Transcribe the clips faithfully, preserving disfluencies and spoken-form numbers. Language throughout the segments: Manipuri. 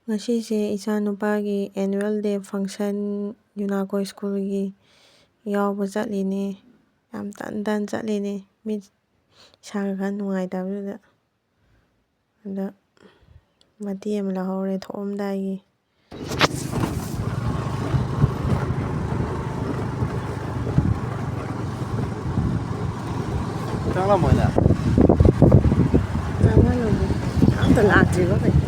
ꯉꯁꯤꯁꯦ ꯏꯆꯥꯅꯨꯄꯥꯒꯤ annual day function ꯌꯨꯅꯥꯀꯣ ꯁ꯭ꯀꯨꯜꯒꯤ ꯌꯥꯎꯕ ꯆꯠꯂꯤꯅꯦ꯫ ꯌꯥꯝ ꯇꯟ ꯇꯟ ꯆꯠꯂꯤꯅꯦ꯫ ꯃꯤꯠ ꯏꯁꯥꯒ ꯈꯔ ꯅꯨꯡꯉꯥꯏꯇꯕꯗꯨꯗ꯫ ꯑꯗ ꯃꯇꯦꯛ ꯑꯃ ꯂꯧꯍꯧꯔꯦ ꯊꯣꯛꯑꯝꯗꯥꯏꯒꯤ꯫ ꯆꯪꯂꯝꯃꯣꯏꯅꯦ꯫ ꯆꯪꯉꯝꯃꯣꯏ꯫ ꯑꯝꯇ ꯂꯥꯛꯇ꯭ꯔꯤꯕ ꯀꯩꯅꯣ꯫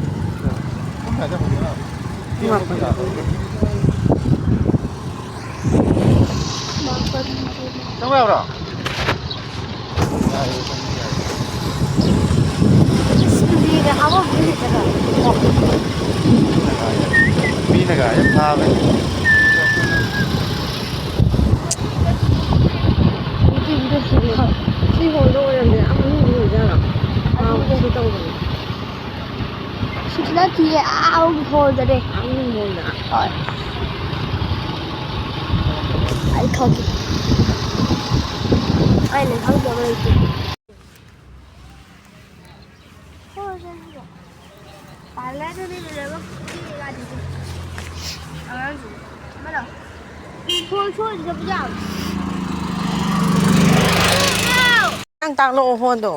ꯄꯨꯡ ꯀꯌꯥꯗ ꯍꯧꯗꯣꯏꯅꯣ? ꯃꯥꯄꯟ꯫ ꯆꯪꯕ ꯌꯥꯕ꯭ꯔꯣ? ꯃꯤꯅꯒ ꯍꯦꯛ ꯐꯥꯕꯅꯤ꯫ ꯁꯤ ꯍꯣꯜꯗ ꯑꯣꯏꯔꯝꯗꯦ, ꯑꯥ ꯃꯅꯨꯡꯗ ꯑꯣꯏꯖꯥꯠꯂꯣ? ꯑꯥ, ꯁꯤ ꯇꯧꯕꯅꯦ꯫ ꯁꯤꯁꯨ ꯅꯠꯇꯤꯌꯦ, ꯑꯥ ꯍꯣꯜꯗꯅꯦ꯫ ꯑꯥ ꯍꯣꯜꯗ꯫ ꯍꯣꯏ꯫ ꯑꯩ ꯈꯪꯉꯦ꯫ ꯑꯩꯅ ꯈꯪꯗꯕ ꯂꯩꯇꯦ꯫ ꯄꯥꯔꯂꯔꯗꯅꯦ ꯂꯣꯏꯅꯃꯛ ꯁꯤ ꯒꯥꯔꯤꯁꯦ꯫ ꯑꯉꯥꯡꯁꯤꯡ꯫ ꯑꯃꯗꯣ꯫ ꯁꯣꯏ ꯁꯣꯏꯗꯅ ꯆꯠꯄ ꯌꯥꯕ꯫ ꯅꯪ ꯇꯥꯛꯂꯛꯑꯣ ꯐꯣꯟꯗꯣ꯫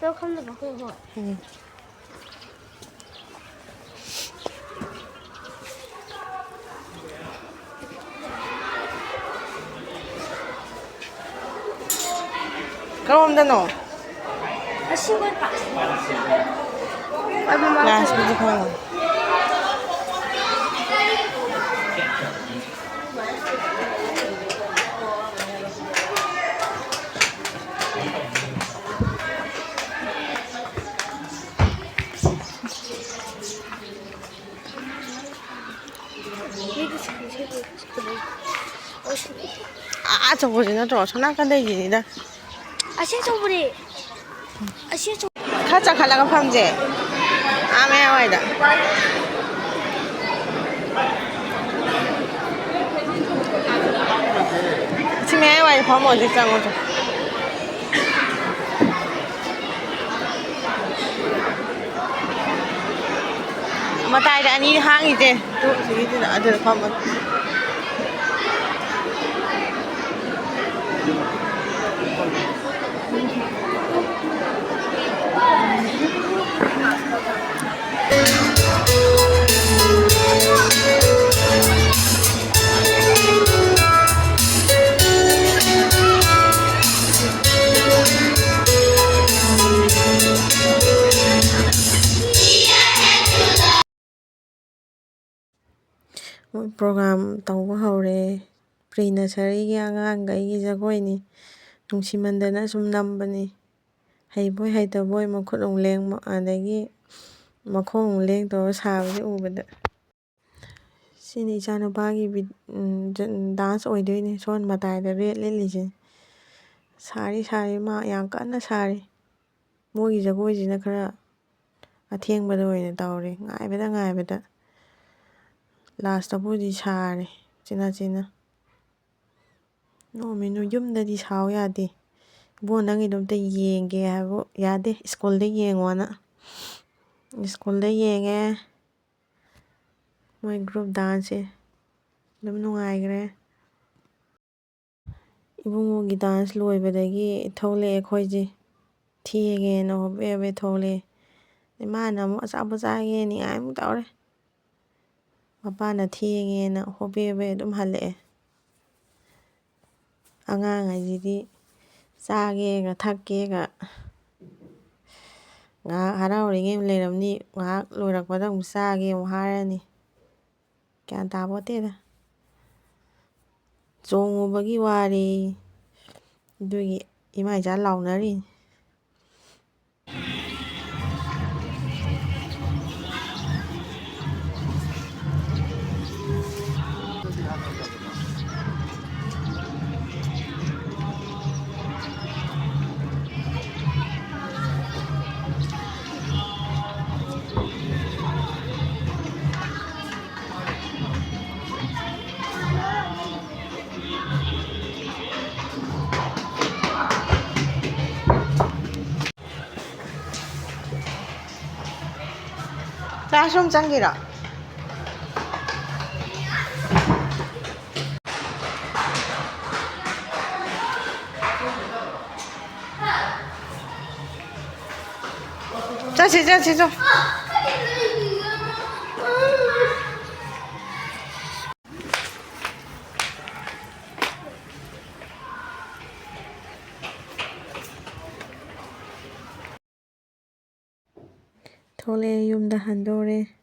ꯇꯣ ꯈꯪꯗꯕ ꯍꯣꯏ ꯍꯣꯏ꯫ ꯎꯝ꯫ ꯀꯔꯣꯝꯗꯅꯣ? ꯑꯁꯤ ꯑꯣꯏ ꯄꯥ-꯫ ꯂꯥꯁꯄꯨꯗꯤ ꯈꯪꯉꯦ꯫ ꯑꯥ ꯑꯆꯧꯕꯁꯤ ꯅꯠꯇ꯭ꯔꯣ? ꯑꯁꯣꯝ ꯅꯥꯀꯟꯗꯒꯤꯅꯤꯗ꯫ ꯑꯁꯤ ꯑꯆꯧꯕꯅꯦ꯫ ꯑꯁꯤ ꯑꯆꯧ- ꯈꯔ ꯆꯈꯠꯂꯒ ꯐꯝꯁꯦ꯫ ꯑꯥ ꯃꯌꯥꯏꯋꯥꯏꯗ꯫ ꯁꯤ ꯃꯌꯥꯏꯋꯥꯏꯗ ꯐꯝꯃꯣ, ꯍꯧꯖꯤꯛ ꯆꯪꯉꯣ ꯆꯣ꯫ ꯃꯇꯥꯏꯗ ꯑꯅꯤ ꯍꯥꯡꯉꯤꯁꯦ꯫ ꯇꯨ ꯑꯁꯤꯒꯤꯁꯤꯅ ꯑꯗꯨꯗ ꯐꯝꯃꯒꯦ꯫ ꯃꯣꯏ program ꯇꯧꯕ ꯍꯧꯔꯦ꯫ Pre nurseryꯒꯤ ꯑꯉꯥꯡꯈꯩꯒꯤ ꯖꯒꯣꯏꯅꯤ꯫ ꯅꯨꯡꯁꯤꯃꯟꯗꯅ ꯁꯨꯝ ꯅꯝꯕꯅꯤ꯫ ꯍꯩꯕꯣꯏ ꯍꯩꯇꯕꯣꯏ ꯃꯈꯨꯠ ꯑꯃꯨꯛ ꯂꯦꯡꯕ, ꯑꯗꯒꯤ ꯃꯈꯣꯡ ꯑꯃꯨꯛ ꯂꯦꯡ ꯇꯧꯔ ꯁꯥꯕꯁꯦ ꯎꯕꯗ꯫ ꯁꯤꯅ ꯏꯆꯥꯅꯨꯄꯥꯒꯤ ꯚꯤ-, ꯎꯝ, ꯖ-, dance ꯑꯣꯏꯗꯣꯏꯅꯦ꯫ ꯁꯣꯝ ꯃꯇꯥꯏꯗ red ꯂꯤꯠꯂꯤꯁꯦ꯫ ꯁꯥꯔꯤ, ꯁꯥꯔꯤ, ꯃꯥ ꯌꯥꯝ ꯀꯟꯅ ꯁꯥꯔꯤ꯫ ꯃꯣꯏꯒꯤ ꯖꯒꯣꯏꯁꯤꯅ ꯈꯔ ꯑꯊꯦꯡꯕꯗ ꯑꯣꯏꯅ ꯇꯧꯔꯦ꯫ ꯉꯥꯏꯕꯗ, ꯉꯥꯏꯕꯗ꯫ Lastꯇꯕꯨꯗꯤ ꯁꯥꯔꯦ, ꯆꯤꯅ ꯆꯤꯅ꯫ ꯅꯣꯡꯃꯤꯅꯨ ꯌꯨꯝꯗꯗꯤ ꯁꯥꯎ ꯌꯥꯗꯦ꯫ "ꯏꯕꯣ, ꯅꯪꯒꯤꯗꯣ ꯑꯝꯇ ꯌꯦꯡꯒꯦ" ꯍꯥꯏꯕꯨ ꯌꯥꯗꯦ, "ꯁ꯭ꯀꯨꯜꯗ ꯌꯦꯡꯉꯣꯅ"꯫ ꯁ꯭ꯀꯨꯜꯗ ꯌꯦꯡꯉꯦ꯫ ꯃꯣꯏ group danceꯁꯦ ꯑꯗꯨꯝ ꯅꯨꯡꯉꯥꯏꯈ꯭ꯔꯦ꯫ ꯏꯕꯨꯡꯉꯣꯒꯤ dance ꯂꯣꯏꯕꯗꯒꯤ ꯊꯣꯛꯂꯛꯑꯦ ꯑꯩꯈꯣꯏꯁꯦ꯫ ꯊꯦꯡꯉꯦꯅ ꯍꯣꯕꯦ ꯍꯣꯕꯦ ꯊꯣꯛꯂꯛꯑꯦ꯫ ꯏꯃꯥꯅ ꯑꯃꯨꯛ ꯑꯆꯥꯄꯣꯠ ꯆꯥꯒꯦ ꯅꯤꯡꯉꯥꯏ ꯑꯃꯨꯛ ꯇꯧꯔꯦ꯫ ꯃꯄꯥꯅ ꯊꯦꯡꯉꯦꯅ ꯍꯣꯕꯦ ꯍꯣꯕꯦ ꯑꯗꯨꯝ ꯍꯜꯂꯛꯑꯦ꯫ ꯑꯉꯥꯡ ꯍꯥꯏꯁꯤꯗꯤ ꯆꯥꯒꯦꯒ ꯊꯛꯀꯦꯒ ꯉꯥꯏꯍꯥꯛ ꯍꯔꯥꯎꯔꯤꯉꯩ ꯑꯃꯨꯛ ꯂꯩꯔꯝꯅꯤ, ꯉꯥꯏꯍꯥꯛ ꯂꯣꯏꯔꯛꯄꯗ ꯑꯃꯨꯛ ꯆꯥꯒꯦ ꯑꯃꯨꯛ ꯍꯥꯏꯔꯅꯤ꯫ ꯒ꯭ꯌꯥꯟ ꯇꯥꯄꯣꯠꯇꯦꯗ꯫ ꯆꯣꯡꯉꯨꯕꯒꯤ ꯋꯥꯔꯦ꯫ ꯑꯗꯨꯒꯤ ꯏꯃꯥ ꯏꯆꯥ ꯂꯥꯎꯅꯔꯤꯅꯤ꯫ ꯀ꯭ꯂꯥꯁꯔꯨꯝ ꯆꯪꯒꯤꯔꯣ? ꯆꯠꯁꯤ, ꯆꯠꯁꯤ, ꯆꯣ꯫ ꯊꯣꯛꯂꯛꯑꯦ, ꯌꯨꯝꯗ ꯍꯟꯗꯣꯔꯦ꯫